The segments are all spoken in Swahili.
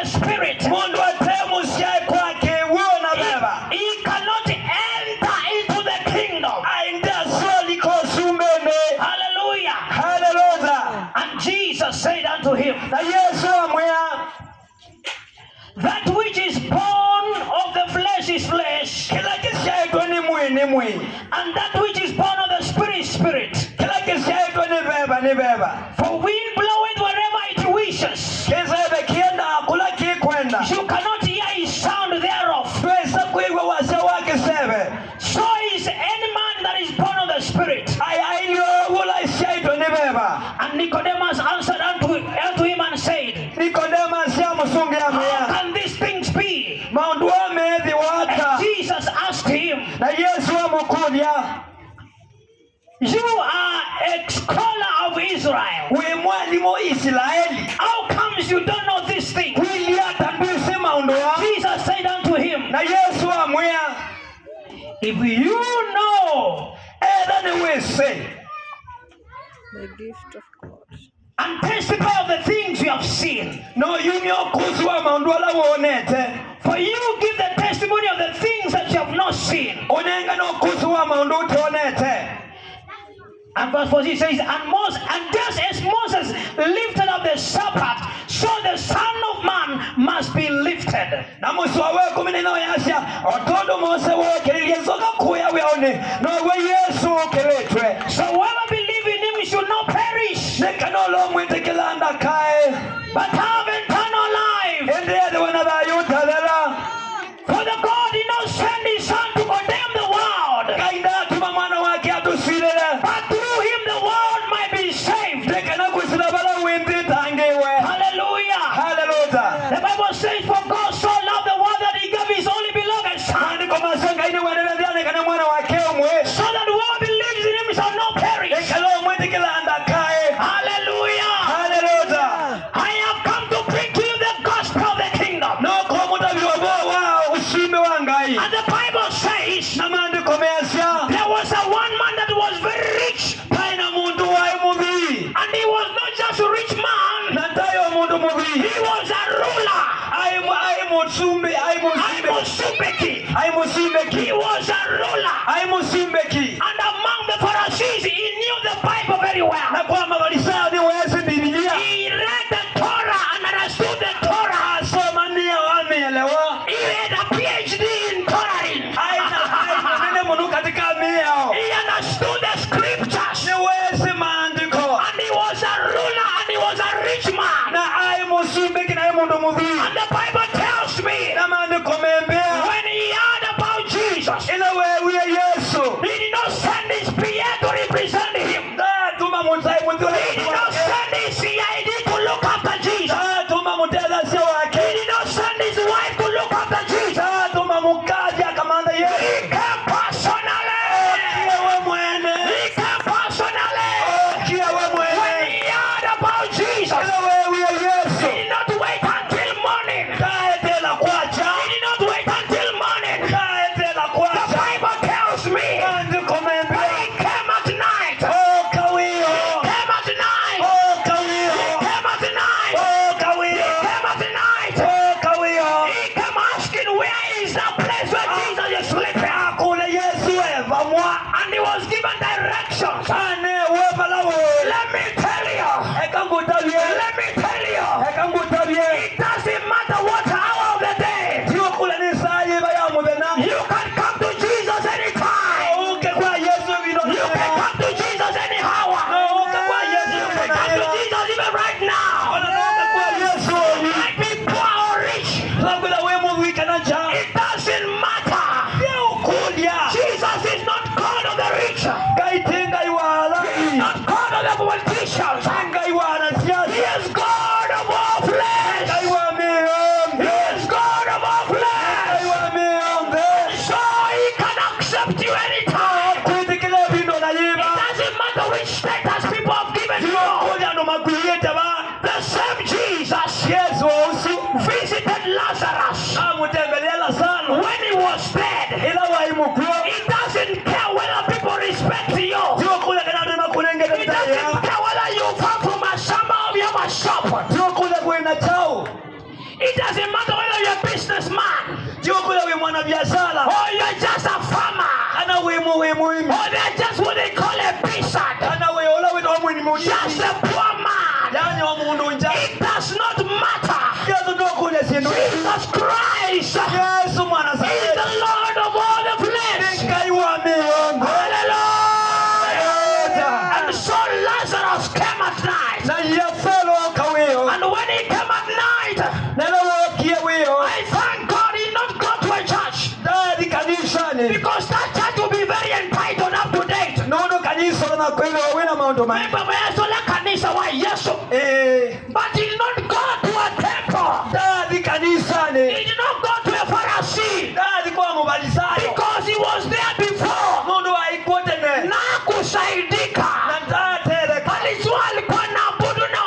the Spirit, Mundu atemusyae kwake wona beba he cannot enter into the kingdom. Ainda soliko sumbene. Hallelujah. Haleluya. And Jesus said unto him, Na Yesu amwia, "That which is born of the flesh is flesh, kila kisyaitwe ni mwi ni mwi, and that which is born of the Spirit is spirit." Kila kisyaitwe ni beba ni beba. For wind bloweth wherever it wishes. Kisebe kienda kula kikwenda. You cannot hear his sound thereof. Twesa kwigwa wasya wa kisebe. So is any man that is born of the Spirit. Ai ailio wula isyaitwe ni beba. And Nicodemus answered unto him and said, Nikodema amusungi "How amwia, can these things be?" maundu amethi wata. And Jesus asked him, Na Yesu amukulia, "You are a scholar of Israel. Wi mwalimu Israeli. How comes you don't know this thing?" Wiliata ndwisi maundu a. Jesus said unto him, Na Yesu amwia, "If you know etha ni wisi The gift of God. and testify of the things you have seen, no yumia ukusi wa maundu ala wonete, for you give the testimony of the things that you have not seen." Unenga no ukusi wa maundu utionete. And verse 14 says, And just as Moses lifted up the serpent, so the Son of Man must be lifted." Na muswa we kumi na ino yasya otondu Mose wokiririe nzoka kuya wiauni nowe Yesu ukiritwe. So whoever believe in him should not perish, Nikana ulo mwitikila ndakae, but have eternal life. Indi ethiwe na thayu utathera. For the God did not send his Son to condemn the world, Ngai ndatuma mwana wake atucirire, but through him the world might be saved. Nikana kwicira bara winthitangiwe. Hallelujah. Haleluya. The Bible says, "For God so loved the world that he gave his only beloved Son, Maandiko macio Ngai nĩ wendete thĩ kana mwana wake ũmwe, so that whoever believes in him shall not perish." Nikana ũmwĩtĩkĩra ndakae. Hallelujah. Haleluya. I have come to bring to you the gospel of the kingdom. No kũmũtabia ũhoro wa ũcumbi wa Ngai. And the Bible says Na maandĩko meacia, there was a one man that was very rich, paina mundu waĩ mũthii, and he was not just a rich man, na tayo mundu mũthii, he was a ruler. Ai ai mũcumbi ai mũcumbi Ai ai mũcumbĩki. He was a ruler. Ai mũcumbĩki. And among the Pharisees, he knew the Bible very well. Na kwa mafarisayo nĩ wesi Bibilia. He read the Torah and understood the Torah. Asoma nĩyo ameelewa. He had a PhD in Torah. Aina ai mũnene mũno katika mĩao. He understood the scriptures. Nĩ wesi maandĩko. And he was a ruler and he was a rich man. Na ai mũcumbĩki na ai mũndũ mũthii. And the Bible tells me Na maandĩko membea, when he heard about Jesus, ila wewie Yesu, he did not send his PA to represent him. Ndatuma mũtai mũthii. He did not send his CID to look after Jesus. Ndatuma mũtethacia wake. He did not send his wife to look after Jesus. Ndatuma mũkaji akamantha Yesu. He came personally. Okie we mwene. He came personally. Okie we When mwene. he heard about Jesus, Ila wewie he Yesu, did not wait until morning. Ndaetela kwacha. He did not wait Doesn't matter whether you're a businessman Tiokula wi mwanabiashara or you're just a farmer kana wi muimi or they're just what they call a peasant, kana wi ola wi omwini just munini a poor man. yani omundu nja It does not matter. Yesu ndokule sindu. Jesus Christ is Yesu mwana the sa Lord of all the flesh. Ngai wa miondo. Hallelujah. And so Lazarus came at night. Na Yesolo kawio. And when he came at night, Nelo wokie wio. I thank God he not go to a church Dadi kanisani. because that church will be very entitled up to date. Nono kanisa na kwelo wina maundu ma. Remember, Yesu la kanisa wa Yesu. Eh, But he did not go to a temple. dadi kanisani. He did not go to a Pharisee Dadi kwa mubalisayo. because he was there before. Mundu aikotene. Na kusaidika. Na ndatereka. Alijua alikuwa naabudu na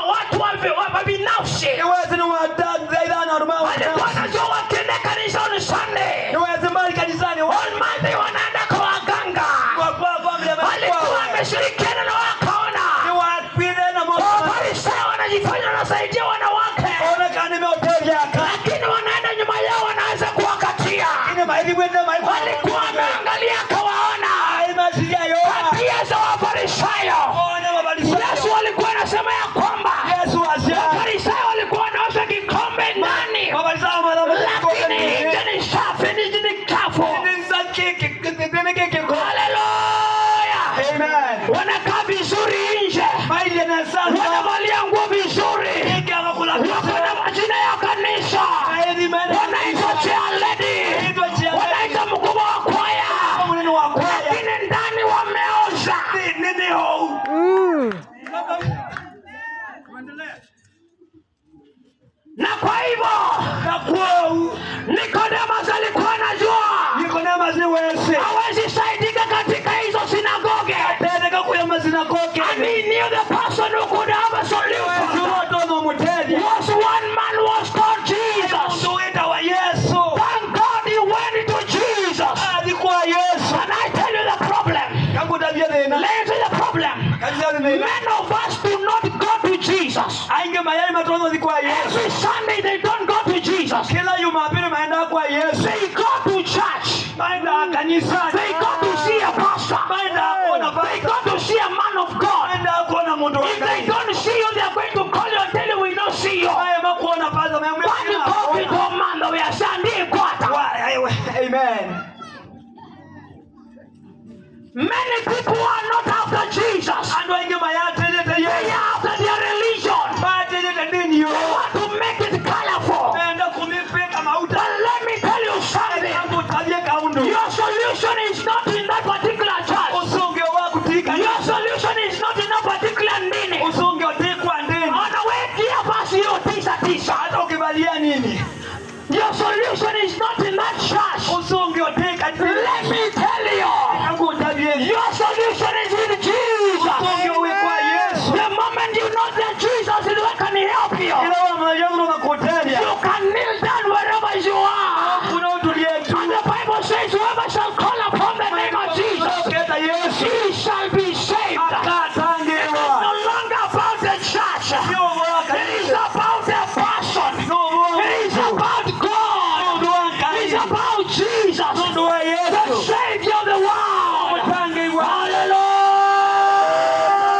watu wa binafsi. Niwezi ni wadada na ruma. Alikuwa anajua wakienda kanisa on Sunday. Niwezi mbali kanisani. On Monday wanaenda kwa waganga. Kwa kwa familia Alikuwa ameshirikiana na wakaona. Ni wapile na mo. Wafarisayo wanajifanya wanasaidia wanawake, Ona kani meoteja ka. lakini wanaenda nyuma yao wanaanza kuwakatia. Ine maili wende maili. Walikuwa wameangalia akawaona Ai masiya yo. tabia za Wafarisayo. Ona mabalisayo. Yesu alikuwa anasema ya kwamba Yesu asia. Wafarisayo walikuwa wanaosha kikombe ndani, Mabalisayo mala lakini nje ni safi, nje ni chafu. Haleluya! Amen. Wanakaa vizuri nje, Maili na sasa. wanavalia nguo vizuri, Iki akakula wako na majina ya kanisa, Maili mene. wanaitwa chair lady, Wanaitwa chair lady. wanaitwa mkubwa wa kwaya, Munene wa kwaya. lakini ndani wameoza. Nini ho? Na kwa hivyo Na kwau. Nicodemus alikuwa anajua Niko na mazi wese. hawezi saidika katika hizo sinagoge. Tendeka kuya masinagoge. And he knew the person who could have a solution Wewe muteja. was one man was called Jesus. Mundu wita wa Yesu. Thank God he went to Jesus. Alikuwa Yesu. And I tell you the problem. Kangu tabia nena. Let me tell you the problem. Kanisa nena. Many of us do not go to Jesus. Ainge mayai matono zikuwa Yesu. Every Sunday they don't go to Jesus. Kila Jumapili maenda kwa Yesu. They go to church. Maenda kanisani. They go to see a pastor. Maenda kuona They pastor. go to see a man of God. Maenda kuona mundu wa If they Ngai. don't see you, they are going to call you and tell you we don't see you. Maema kuona pastor. Maema Kwani kofi komando ya sandi kwata. Amen. Many people are not after Jesus. Andu ainge mayatelete They Yesu. are after their religion. Batelete dini yo. They want to make it colorful. Maenda kumipeka mauta. But let me tell you something. Kangu tabia kaundu. Your solution is not in that particular church. Usunge wa kutika. Your solution is not in that particular dini. Usunge utikwa ndini. Anawekia basi hiyo tisa tisa. Hata ukivalia nini. Your solution is not in that church. Usunge utika ndini. Let me tell you. Kangu tabia. Your solution is with Jesus. Usunge uwe kwa Yesu. The moment you know that Jesus is what can help you, Ila wa mayangu makoteria. you can kneel down wherever you are. Kuna utulie tu. And the Bible says, whoever shall call upon the name of Jesus, Keta Yesu. he shall be saved. It is Akatangewa. no longer about the church. It is about the person. It is about God. It is about Jesus, the Savior of the world.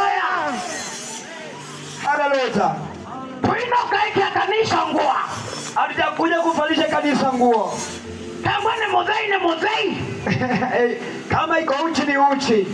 Hallelujah. Haleluya. Twinoka kanisa nguo. Hatujakuja kuvalisha kanisa nguo. Kama ni muthei ni muthei. Kama iko uchi ni uchi.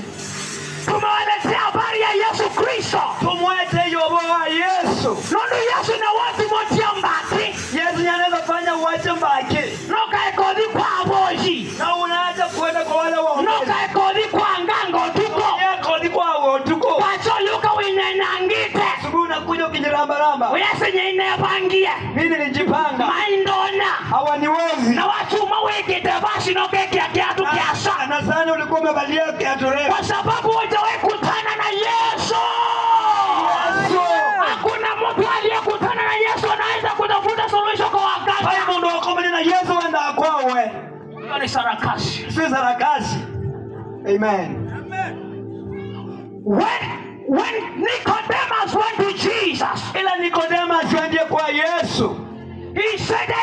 Tumewaletea habari ya Yesu Kristo. Tumwete yobo wa Yesu. Nundu Yesu na watu motia mbati. Yesu ndiye anaweza fanya uache mbaki. Noka ekothi kwa aboji. Na unaacha kwenda kwa wale wa Noka ekothi kwa ngango tuko. Yeko kwa wotuko. Wacho luka winenangite. Asubuhi unakuja ukijirambaramba. Uyase nyeinebangie. Mimi nilijipanga. Maindona. Hawaniwezi. Na wachuma wikite basi nokekia kiatu kiasa. Na sana ulikuwa umevalia kiatu refu. Kwa sababu hujawahi kutana na Yesu. Yesu. Hakuna mtu aliyekutana na Yesu anaweza kutafuta suluhisho kwa Pale waganga. mundu wakomene na Yesu wenda kwawe. Hiyo ni sarakasi. Si sarakasi. Amen. When Nicodemus went to Jesus, Ila Nikodema asiendie kwa Yesu. He said, I